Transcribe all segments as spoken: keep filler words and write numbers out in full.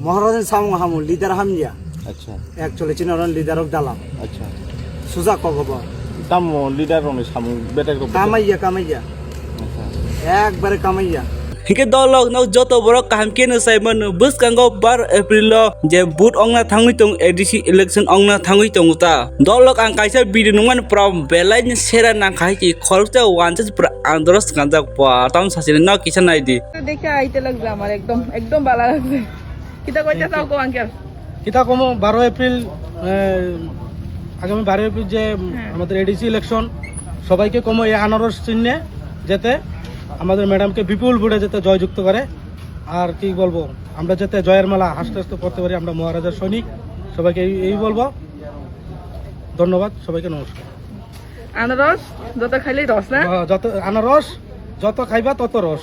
Maharajani samung hamu, leader hamya. Acha. Actually, chini oro leader rok dalam. Acha. Suja kok bo. Tamo leader rokni samung betek rok betek? Kamaiya, kamaiya. Acha. Ekbare kamaiya. Hingke dolok no joto borok kaham keno sai mano, bwskango bar April o je vote ongna thangwi tong, A D C election ongna thangwi tongo ta. Dolok ang kaisa video nungmani pura belai ni sera nang khai ki khoroksa wansa pura andros kanjak pa tam sasini no kisa nai di. দেখে আইতে লাগছে আমার, একদম, একদম ভালো লাগছে। কিতা কইতে চাও কো, আঙ্কেল? কিতা কমো, বারো এপ্রিল, এ, আগামী বারো এপ্রিল যে, উম, হ্যাঁ। আমাদের এডিসি ইলেকশন, সবাইকে কমো এই আনারস চিহ্নে যেতে, আমাদের ম্যাডামকে বিপুল ভোটে যেতে জয়যুক্ত করে। আর কি বলবো, আমরা যাতে জয়ের মালা আস্তে আস্তে পড়তে পারি, আমরা মহারাজার সৈনিক। সবাইকে এই, এই বলবো, ধন্যবাদ, সবাইকে নমস্কার। আনারস যত খাইলেই রস, না? হ্যাঁ, যত আনারস, যত খাইবা তত রস।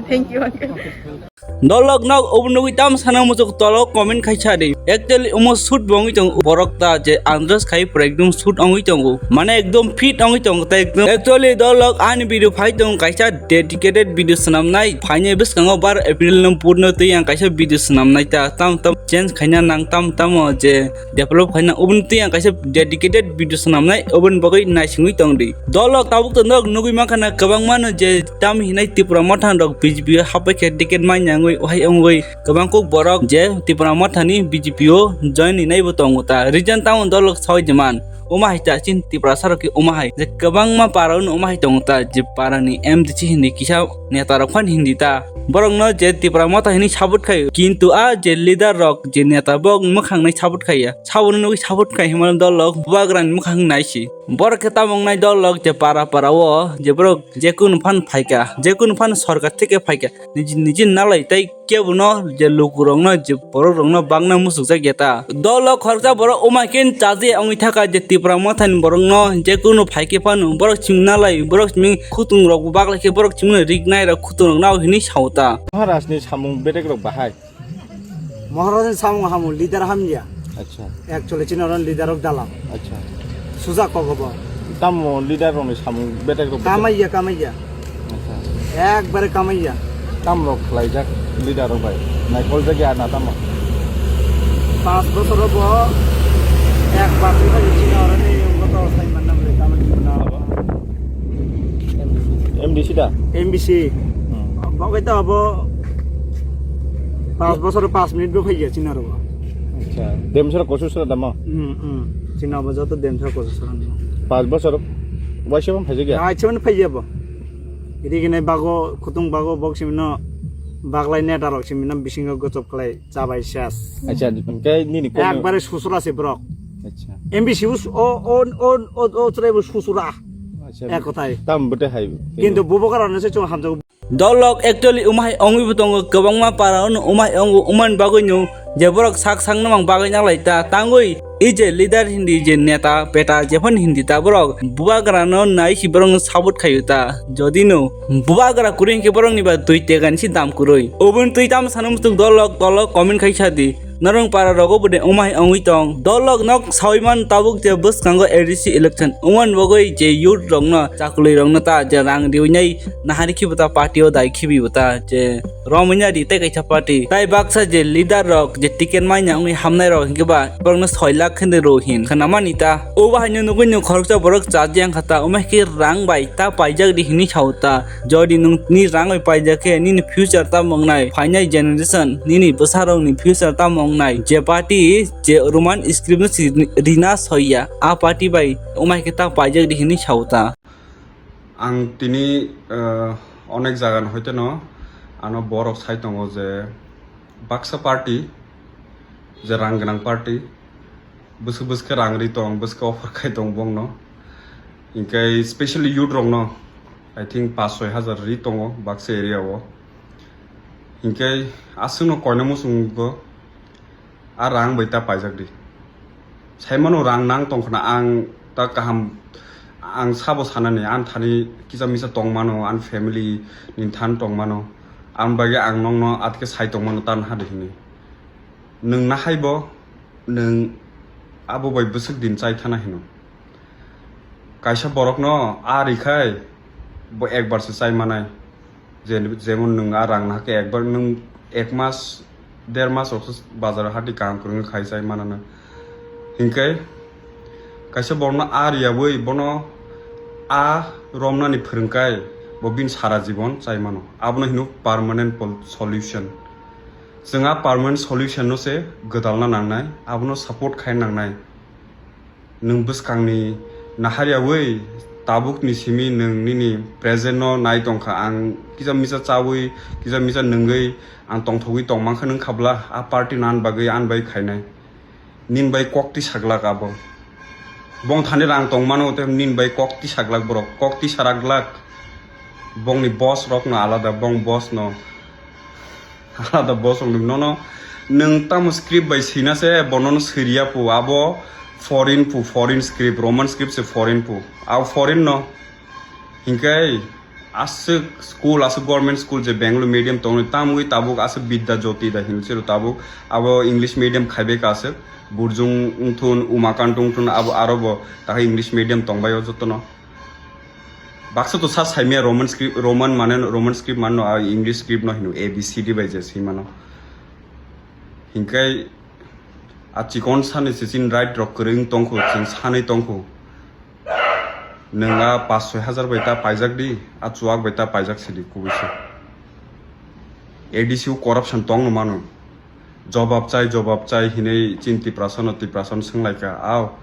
Thank you, uncle. Dolok nok obo nugui tam sana muchuk tolo comment khaisa di. Actually omo shoot bo wngwi tongo borok ta je andros khai pura ekdom shoot wngwi tongo. Mane ekdom fit wngwi tongo ta ekdom. Actually dolok ani video phai tongo kaisa dedicated video swnamnai. Phainai bwskango bar April no purno twi ang kaisa video swnamnai ta tam tam change khaina nang tam tamo je develop khaina oboni twi ang kaisa dedicated video swnamnai oboni bagwi naisingwi tongdi. Dolok tabuk to nok nugui mankha na kwbangma no je tam hinai Tipra Motha rok B J P o hapai khe ticket manya wngwi ohai wngwi kwbang kuk borok je Tipra Motha ni B J P o join hinai bo tongo ta. Reason tamo dolok sawi jeman. Oma hai ta chin Tiprasa rok khe oma hai je kwbangma para no oma hai tongo ta je para ni M D C hindi kisa neta rok phan hindi ta. Borok no je Tipra Motha hini support khai kintu a je leader rok je neta bok mwkhang nai support khaiya. Saboni nugui support khai himano dolok bubagrani mwkhang nai si. Borok khe tamo wngnai dolok je para para o je borok je kunu phan phaika, je kunu phan sorkar theke phaika, niji niji nalai tei kebono je lukurokno je borokrokno bagna muchukjak ya ta. Dolok khoroksa borok omai khe chaji wngwi thaka je Tipra Mothani borokno je kunu phaikhe phano borok chimnalai, borok chiming khutung rokbo baklai khe borok chimno riknai rok khutung rokno hinwi sao ta. Maharajni samung bedek rok bahai. Maharajani samung hamu, leader hamya. Acha. Actually chini oro leader rok dalam. Acha. Suja kok bo. Tamo leader rokni samung betek rok betek? Kamaiya, kamaiya. Acha. Ekbare kamaiya. Tam rok khlaijak leader rok bai. Naikol jak ya na tamo? Pas bosor bo ekbar se chini oro ni goto sai manna bole kamai chuna. M D C da? M D C. Hmm. Bagwi ta abo pas bosor pas minute bo phaiya chini oro. Acha. Demsora kosusra dama? Hmm, hmm. Chini abo joto demsora kosusra. Pas bosor waisa phaiya? Acha, phaiya bo. Iri gini bago, khutung bago, bok simino baglai neta rok simino bisingo gochok khlai. Chabai ses. Acha, hwnkhe nini kok. Ekbare susura se borok. Acha. M B C o, o, o, o, o, o, chwrai bo susura. Acha. Ek kothai. Tam bote hai. Kintu bubagrano se chwng hamjago. Dolok actually umai ongwi bo tongo, kwbangma para ono umai ongo, umani bagwi no je borok sak sak no mang bagwi nalai ta tangwi. I je leader hindi je neta peta jephon hindi ta borok bubagrano nai si borokno support khaio ta. Jodi no bubagra kwrwi hinkhe borokni ba twi tegani si dam kwrwi. Oboni twi tamo sana muchung dolok tolok comment khai sa di. Norong para rogo bode umai ongwi tong. Dolok nok sawi man tabuk je bwskango A D C election. Umani bagwi je youth rokno chakwlwi rokno ta je rang riwi nai nahari khibo ta party o dai khibi bo ta je Romwina ri tei kaisa party. Tai baksa je leader rok je ticket manya wngwi hamnai rok hinkhe ba borokno soi lakh khe rw hin khwnamani ta. O bahaino nugwi nw khoroksa borok chaji wngkha ta, omo hai khe rang bai ta paijak di hinwi sao ta. Jodi nwng ni rang bai paijak khe nini future tamo wngnai, phainai generation nini bwsa rokni future tamo wngnai. Je party je Roman script no si rina soiya, a party bai omo hai khe ta paijak di hinwi sao ta. Ang tini, eh, onek jaga no hoite no ano borok sai tongo je baksa party, je rang gwnang party, bwswk bwswk khe rang ri tong, bwswk khe offer khai tong bongno. Hinkhe specially youth rokno, I think, paanch soi hajar ri tongo baksa area o. Hinkhe aswkno koina muchung go. A rang bai ta paijak di. Saimano rang nang tongkhna ang ta kaham, ang sabo sanani, ang thani kisa misa tongmano, ang family ni than tongmano, ang bagwi ang nongno atke sai tongmano tan hadi hini. Nwng nahai bo, nwng abo bai bwswk din chai thana hino. Kaisa borokno a rikhai bo ekbar se chai manai. Je-, jemon nwng a rang nahakhe ekbar nwng ek mas Der mas rok se bazar hati kaham kwrwng khai chai manana. Hinkhe kaisa borokno a riyawi bono a romnani phwrwngkhai bo bini sara jibon chai mano. Abono hino permanent pol-, solution. Chwng a permanent solution no se gwdalna nangnai, abono support khai nangnai. Nwng bwskangni naharyawi tabukni simi nwng nini present no nai tongkha. Ang kisa misa chawi, kisa misa nwngwi ang tongthogwi tongmankha nwng khabla a party nan bagwi an bai khainai. Nin bai kok tisaglak abo. Bong thani rang tongmano tei nin bai kok tisaglak borok, kok tisaraglak. Bongni boss rokno alada, bong boss no alada boss rok nono nwng tamo script bai sina se bonono siriya pu, abo foreign pu, foreign script, Roman script se foreign pu, abo foreign no. Hinkhe aswk school, aswk government school je Bengali medium tongni tamwi tabuk aswk Bidya Jyoti da hino siro tabuk, abo English medium khaibai ka aswk, Burjung wngthun, Umakant wngthun, abo aro bo takhai English medium tongbai o jotono. Baksa to sa saimaya Roman script, Roman mane, Roman script manno, a English script no hino A B C D bai je swimano. Hinkhe a chikon sani se chini right rok kwrwng tongkho, chwng sanwi tongkho. Nwng a paanch soi hajar bai ta paijak di, a chuak bai ta paijak sidi kubui se. A D C o corruption tongno mano. Jobab chai, jobab chai hinwi chini Tiprasano, Tiprasano swnglaikha. Ao.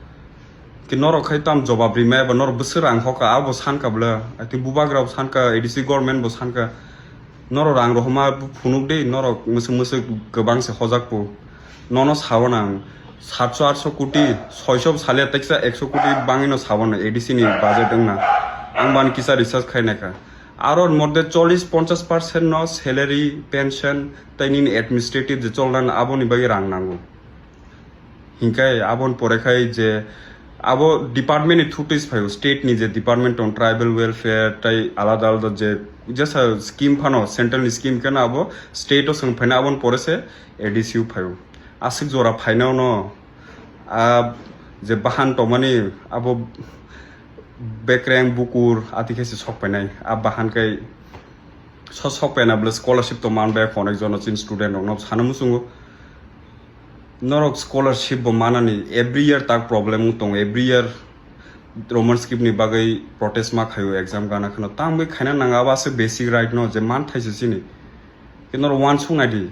Ki norok khai tam jobab rimaya ba norok bwswk rang hoka, abo sanka bwle. Ati bubagra bo sanka, A D C government bo sanka. Norok rang rohoma phunuk de, norok mwswk mwswk kwbang se hojak po. Nono sao nang, satso atso koti, soiso salia teksa ekso koti bangwi no sao nang A D C ni budget wngna. Ang ban kisa research khai naikha. Aro modde chollish ponchash percent no salary, pension, tei nini administrative je cholnani aboni bagwi rang nango. Hinkhe aboni pore khai je abo department ni through twi se phaio, state ni je department tong, tribal welfare tei alada alada je jesa scheme phano, central ni scheme khe no abo state o swng phaina aboni pore se A D C o phaio. Aswk jora phainao no a je bahan tongmani abo bekreng bukur ati khe se sok painai. A bahan kai so sok paina bwle scholarship to man bai, onek jono chini student rok no sana muchungo. Norok scholarship bo manani every year tak problem wng tongo, every year Roman script ni bagwi protest ma khaio, exam gana kheno. Tang bai khaina nang, abo aswk basic right no je man thaise chini. Khe norok uansuk nai di,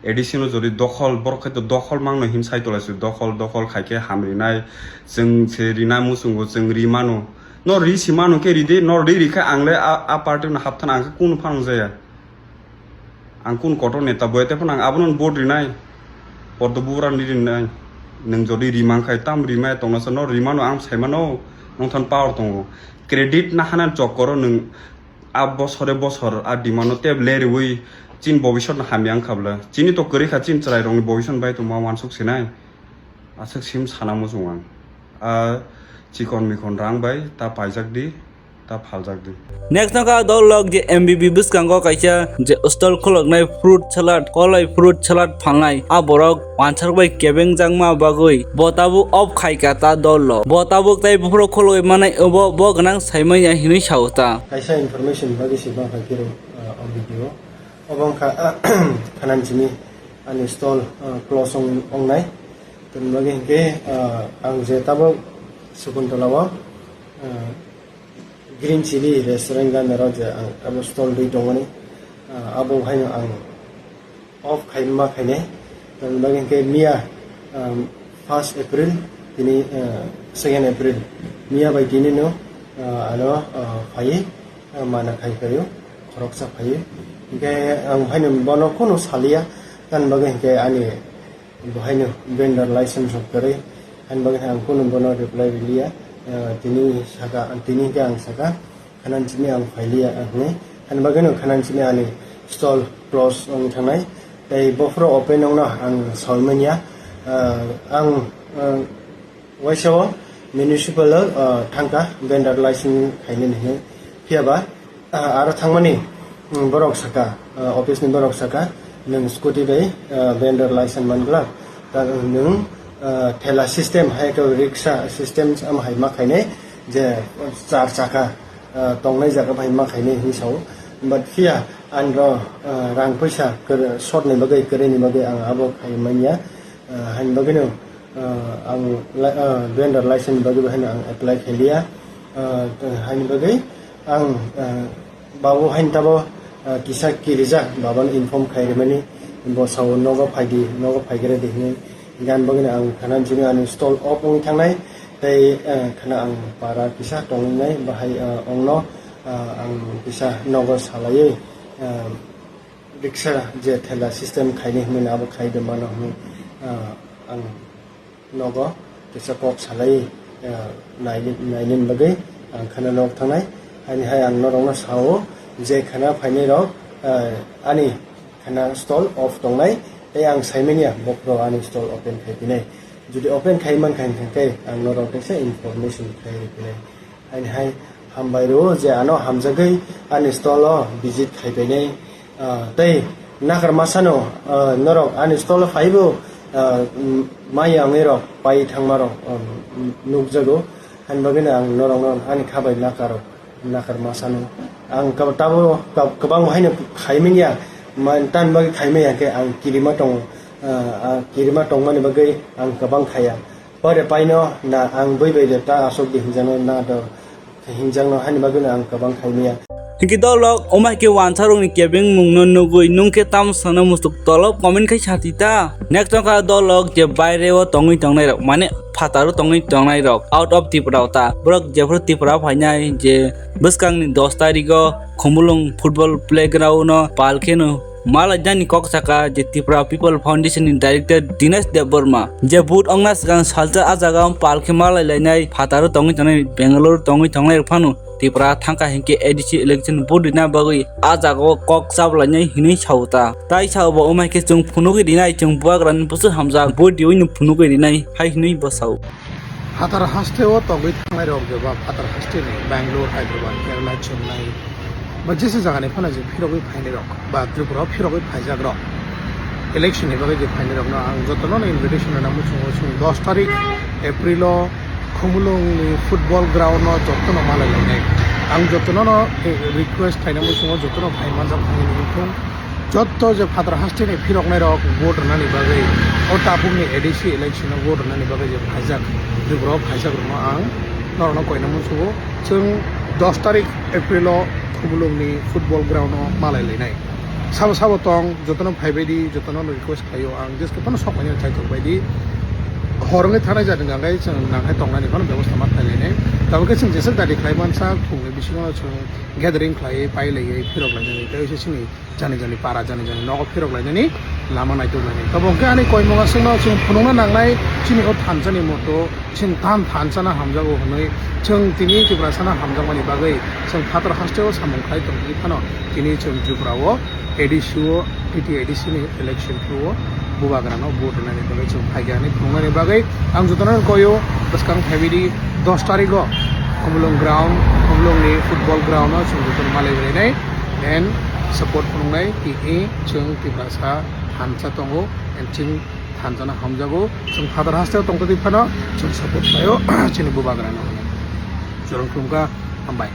A D C no jodi dokhol, borok khai to dokhol mangno hin sai tolai su, dokhol, dokhol khai khe hamrinai, chwng se rina muchungo, chwng ri mano. No ri si mano khe ri di, no ri ri khe ang le a, a party no hapthana ang khe kunu phano jaya. Ang kun kotor neta boya tei phano ang abono vote rinai, poddo bubra ni rinai. Nwng jodi rimang khai tam rimai tongna sa, no rimano ang sai mano, nong than power tongo. Credit na hanan chok koro nwng a bosore bosor a demand no tei le riwi chini bobisot no hamya wngkha bwle. Chini to kwrwi kha, chini chwrai rokni bobisot bai tongma uansuk sinai. Aswk sim sana muchung ang. A chikon mikon rang bai ta paijak di, ta phaljak di. Next no ka dol lok je M B B bwskango kaisa je stall khuluknai fruit salad, kolai fruit salad phalnai. A borok wansar bai kebeng jakma bagwi bo tabuk off khai ka ta dol lok. Bo tabuk tai buphuru khulugwi manai obo bo gwnang saimanya hinwi sao ta. Kaisa information bagwi se ma phai phiro, ah, o video. Obo wngkha, ah, khanan simi ani stall, ah, close ong-, ongnai. Tini bagwi hinkhe, ah, ang je tabuk Sakuntala o, ah, Green Chili restaurant ganaro je ang abo stall dui tongmani, ah, abo haino ang off khai ma khainai. Tini bagwi hinkhe miya, ah, first April, tini, ah, second April. Miya bai tini no, ah, ano, ah, phai, ah, mana khai phaio, khoroksa phaio. Hinkhe ang haino bono kunu salia, tini bagwi hinkhe ani bo haino vendor license rok kwrwi, ani bagwi ang kunu bono reply riliya. Ah, tini saka, tini hinkhe ang saka, khanan simi ang phailiya hinwi. Ani bagwino khanan simi ani stall close wng thangnai. Tei bophuru open wngno ang sawi manya. Ah, ang, ah, waisa o municipal o, ah, thangkha vendor license khainani hinwi. Phiya ba, ah, aro thangmani, mm, borok saka, ah, office ni borok saka, nwng scooty bai, ah, vendor license man glak. Ta nwng, ah, thela system hai khe rickshaw system am hai ma khainai je char chaka, ah, tongnai jaga bai ma khainai hinwi sao. But phiya Anro, ah, rang puisa kor-, short ni bagwi, kwrwi ni bagwi ang abo khai manya. Ah, haini bagwi no, ah, ang li-, ah, vendor license ni bagwi bo haino ang apply khai liya. Ah, haini bagwi ang, ah, babo haini tabo, ah, kisa kirijak, babo no inform khai rimani, bo sao nogo phai di, nogo phai kre di hinwi. Gan bagwi no ang khana jini ani stall off wngwi thangnai, tei, ah, khana ang para kisa tongnai bahai, ah, ongno, ah, ang kisa nogo salaiwi, ah, riksa je thela system khaini hwnwi abo khai de mano hwnwi, ah, ang nogo kisa kok salai, ah, naini, naini bagwi ang khana nog thangnai. Haini hai ang norokno sao je khana phainai rok, ah, ani khana stall off tongnai, tei ang saimanya bokhorok ani stall open khai pinai. Jodi open khai mankha hinkhe ang norok kaisa information khai rw pinai. Haini hai hambai rwo je ano hamjagwi ani stall o visit khai painai, ah, tei nakar masano, ah, norok ani stall o phaibo, ah, mm, maya wngwi rok pai thangma rok, um, nukjago. Haini bagwino ang norokno ani kha bai nakaro, nakar masano. Ang kab-, tabo kab-, kwbang haino khaimanya, man tan bagwi khaimanya khe ang kirima tongo, ah, ah, kirima tongmani bagwi ang kwbang khaya. Pore paino na ang bui bai de ta aswk di hinjano na do hinjangno haini bagwino ang kwbang khaimaya. Hingke dolok, omo hai khe wansarokni kebengmungno nugwi nwng khe tamo sana musuk tolop comment khai sati ta. Next wngkha dolok je baireo tongwi tongnairok, mane phataro tongwi tongnairok, out of Tripura o ta. Borok jephuru Tripura phainai je bwskangni dos tarigo Khumulwng football playground o pal kheno Malaijani kok saka je Tripura People Foundation ni Director Dinesh Debbarma, je vote ongna swkang salsa a jaga o pal khe malai lainai phataro tongwi tongnai Bangalore tongwi tongnai rok phano Tripura thangkha hinkhe A D C election vote rina bagwi a jaga o kok chablainai hinwi sao ta. Tai sao bo wngmai khe chwng phunugwi rinai, chwng bubagrani bwswk hamjak vote riwi no phunugwi rinai hai hinwi bo sao. Phatar haste o tongwi thangnai rok je ba phatar haste ni Bangalore, Hyderabad, Kerala, Chennai, ba jesa jaga ni phano je phirogwi phainai rok, ba Tripura o phirogwi phaijak rok, election ni bagwi je phainai rok no ang jotono no invitation rwna muchungo, chwng dos tarik April o Khumulwng ni football ground o jotono malai lainai. Ang jotono no request khaina muchungo jotono phai manjak phai ni wngthung. Jotto je phatar haste ni phiroknai rok vote rwnani bagwi, o tabuk ni A D C election o vote rwnani bagwi je phaijak, Tripura o phaijak rokno ang norokno koina muchungo. Chwng dos tarik April o Khumulwng ni football ground o malai lainai. Sabo sabo tong, jotono phaibai di, jotono request khlaio ang, jeske phano sok manya chaitok bai di. Hor wngwi thanai jani hwnkhe chwng nangkhai tongnani phano bebosta ma khlai lainai. Tabuk khe chwng jeswk dadi khlai mansa, phungni bisingo chwng gathering khlaiwi pai laiwi phirok lainani, tei se chini jani jani para, jani jani nogo phirok lainani lama naituk lainai. Tabuk khe ani koimung aswkno chwng phunukna nangnai, chini o thansa ni moto chwng than thansa no hamjago hwnwi, chwng tini Tiprasa no hamjakmani bagwi chwng phatar haste o samung khlai tongwi phano tini chwng Tripura o A D C o, T T A D C ni election o bubagra no vote rwnani bagwi chwng phaikha hwnwi phunuknani bagwi ang jotono koio bwskang phaibidi dos tarik o Khumulwng ground, Khumulwng ni football ground o chwng jotono malai lainai. And support phunuknai tini chwng Tiprasa thansa tongo and chwng thansa no hamjago, chwng phatar haste o tongtwi phano chwng support khlaio chini bubagra no. Chwrwng khulumkha, hambai.